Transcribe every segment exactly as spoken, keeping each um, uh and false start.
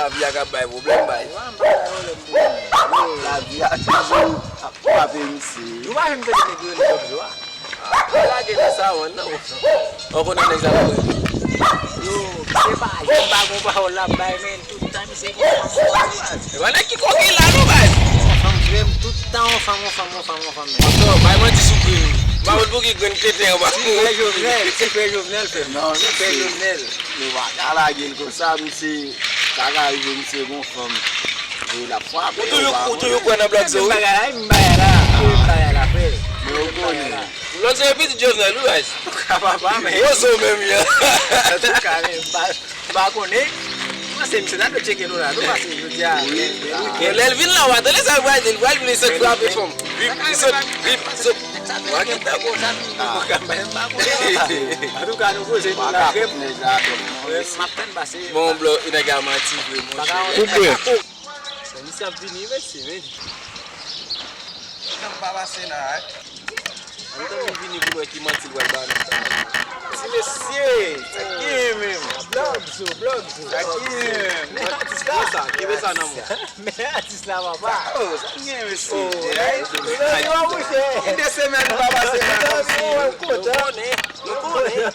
Lavi a k ap bay pwoblèm, baz. Lavi a toujou ap frape misye. Ou pa janm tande nèg yo rele Djòb Zo a? Yo lage nan savann nan, ou konnen nèg sa pa wè. Yo, misye pa janm pa gon pawòl l ap bay, men tout tan misye gen fanm. E pa nèg ki koke la non, baz. Fanm frè m, tout tan yon fanm, yon fanm, yon fanm, yon fanm, men. Atò, bay manti sou krim. M pa konn pou ki grenn tenten anba. Ti frè Jovenel, ti frè Jovenel fè m. Non, ti frè Jovenel. Nou pa ka lage l konsa, misye. Sa ka rive misye gon fanm. Li l ap frape. Ou toujou, ou toujou kwè nan Black Zo, wi. Menm bagay la, menm bagay la, menm bagay la, frè. Men ou konnen. Black Zo e pitit Jovenel, wi, baz. Ou ka papa, men. Gwo zo menm, ya. Antouka, men, m pa, m pa konnen. M panse misye ta dwe tcheke nou la, nou pase jodi a. Wi. Lè l vin la, w a tande sa l pral di, l pral vin esèk frape fanm. Vip, sot, vip, sot. Wa ki ta konsa, nou pa ka, m pa konnen. Antouka, nou poze nou la, frè m. M ap tann pase. Bon, bro, nèg la manti vre, monchè. Koupe. Misye ap vini, mesye, men. Janm pa pase la, eh. Ann tann li vini pou nou wè ki manti l pral ba nou. Ti mesye, sa k genyen menm? Blòk zo, blòk zo. Sa k genyen menm? Men atis la. Kenbe sa, kenbe sa nan men w. Men atis la, papa. Oh, sa k genyen, mesye? Gen de semèn pa pase la, kòmsi. Nou konnen, nou konnen.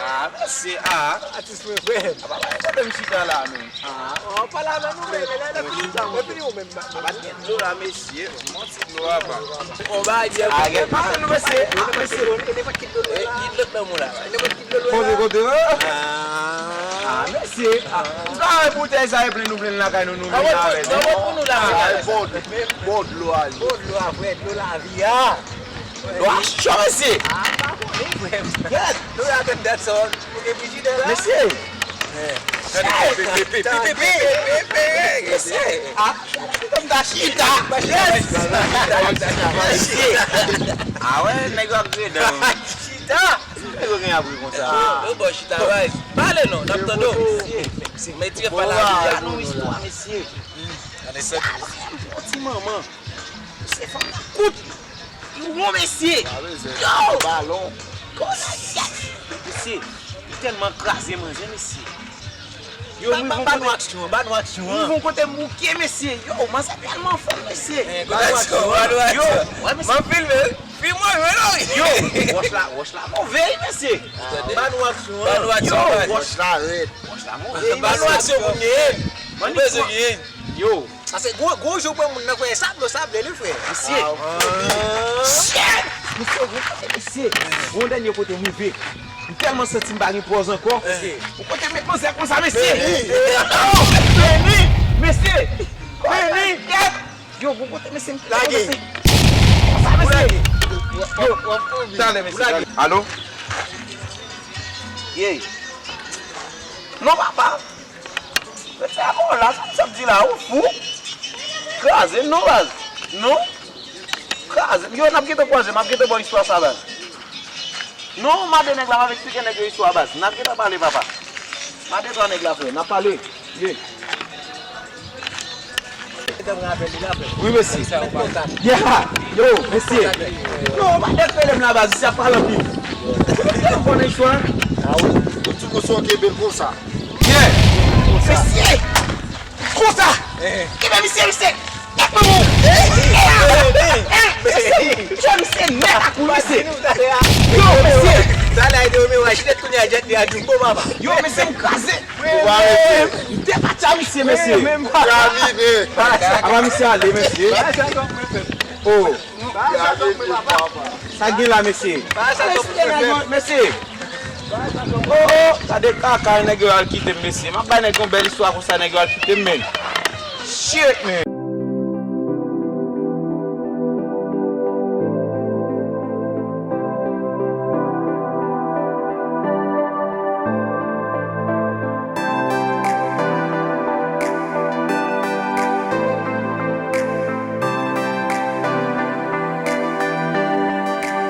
Ah, mesye, ah. Atis mwen, frè m. Apa, pa kote m chita la, menm. Ah, w ap pale avè nou, men lè, lè, lè fini sa, mwen fini ou menm. Apa, gen dlo la, mesye. Yon ti dlo apa. On bagay byen. Ah, gen pa nou, mesye. Mesye, e nenpòt ki dlo la. E ki dlo nan mou la? E nenpòt ki dlo la? Kote, kote, oh? Ah, mesye. Ah, nou ka wè boutèy sa e plen nou plen lakay nou, nou vin avè l. Nan wòt pou nou la. Ah, bon, bon dlo a li. Bon dlo a, frè, dlo lavi a. Dlo a cho, mesye. Ah, pa konnen, frè m. Yes. Nou la tann dat sa. Mesye! Gade, pepe, pepe, pepe, pepe, mesye! Ah, m ta chita! Yes! Mesye! Ah wè, nèg yo ap gredan. Chita! Nèg yo gen apre konsa. Yo, yo bò chita, baz. Pale non, n ap tande w. Mesye, mesye, men ti pa la vi a nou istwa, mesye. Gade sa, mesye. Yon ti manman. Mesye, fanm nan kout. Yo, mesye! Yo! Balon. Kòlèt! Mesye, li tèlman kraze manzè, mesye. Yo, ba, ba nou aksyon, ba nou aksyon. Rive yon kote m bouke, mesye. Yo, manzè tèlman fò, mesye. Ba nou aksyon, ba nou aksyon. Yo, wè, mesye. M ap filme. Filme mwen, non. Yo, wòch la, wòch la move, mesye. Ba nou aksyon. Ba nou aksyon. Yo, wòch la rèd. Wòch la move. Ba nou aksyon pou n genyen. Ban nou bezwen genyen. Yo. Paske gwo, gwo jou pran moun nan, frè. Sable, sable, li, frè. Mesye. Shit! Mesye, yon kote, mesye. Yon dènye kote m rive. M tèlman santi m pa gen pòz ankò. Yon kote m met manzè konsa, mesye. Oh, Beni, mesye. Beni, kèt. Yo, yon kote, mesye, m tèlman santi. Konsa, mesye. Yo, talè, mesye. Alo? Ye. Non, papa. Mesye, a bon, la, sa m sot di la, ou fou? Kraze m non, baz. Non. Kraze m. Yo, n ap gentan kwaze, m ap gentan ba w istwa sa, baz. Non, mande nèg la, m ap eksplike nèg yo istwa, baz. N ap gentan pale, papa. Mande twa nèg la, frè, n ap pale. Ye. Wi, mesye. Yeah. Yo, mesye. Yo, pa dèk rele m la, baz, isi ap pale anpil. Ou konnen istwa? Ah wi. Ou ti kou sa w kenbe l konsa. Yeah. Mesye. Konsa. Kenbe misye, mesye. Tèt mwen bon. Mesye, misye nèt ak ou, mesye. Yo, mesye. Sa la ede w, men wè, jete kounye a, jete li a Jumbo, papa. Yo, mesye, m kraze. Ou pa rete. M te patya misye, mesye. Gravine. Apa misye ale, mesye. Oh. Gravine, papa. Sa gen la, mesye. Mesye. Oh, oh, gade kaka, nèg yo al kite m, mesye. M ap bay nèg yon bèl istwa konsa, nèg yo al kite m, men. Shit, man.